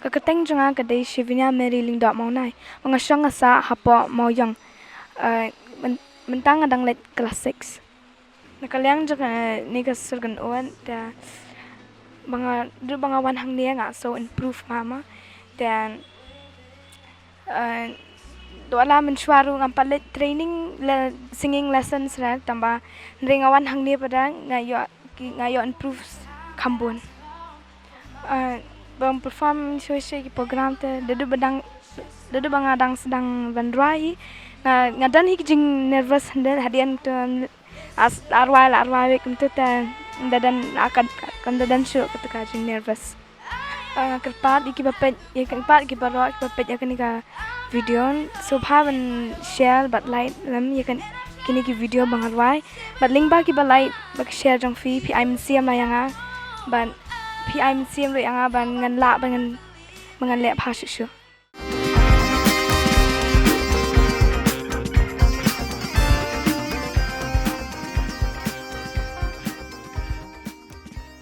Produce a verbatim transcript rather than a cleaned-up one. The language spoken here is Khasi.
Ka kyrteng jong nga ka dei Shevinia Mary Lyngdoh Mawnai. Ba nga shong nga sah hapoh Mawiong. Eh, myn-, mynta nga dang leit klas six. Na ka liang jong kane ka sur kynnoh te ba nga, naduh ba nga wan hangne nga sngew improve mama. Te, eh, naduh la mynshuwa ruh ngam pat leit training le singing lessons re, tangba hynrei nga wan hangne pat nga ïoh, nga ïoh improve kham bun. Eh, ba nga perform shuh shuh ki program te, naduh ba dang, naduh ba nga dang sdang ban rwai hi, nga, nga don hi ki jing nervous hynrei hadien te la rwai, la rwai wei kumta te, ynda don, la ka, kam da don shuh kata ka jing nervous. Eh, kyrpad ïa kiba peit, ïa kyrpad ïa ki baroh kiba peit ïa kane ka video, sngewbha ban share bad like lem ïa kan, kine ki video ba nga rwai. Bad lyngba kiba like bad share jong phi, phi ai mynsiem ïa nga. Bad phi ai mynsiem ruh ïa nga ban ngan lah ban ngan, ban ngan leh bha shuh shuh.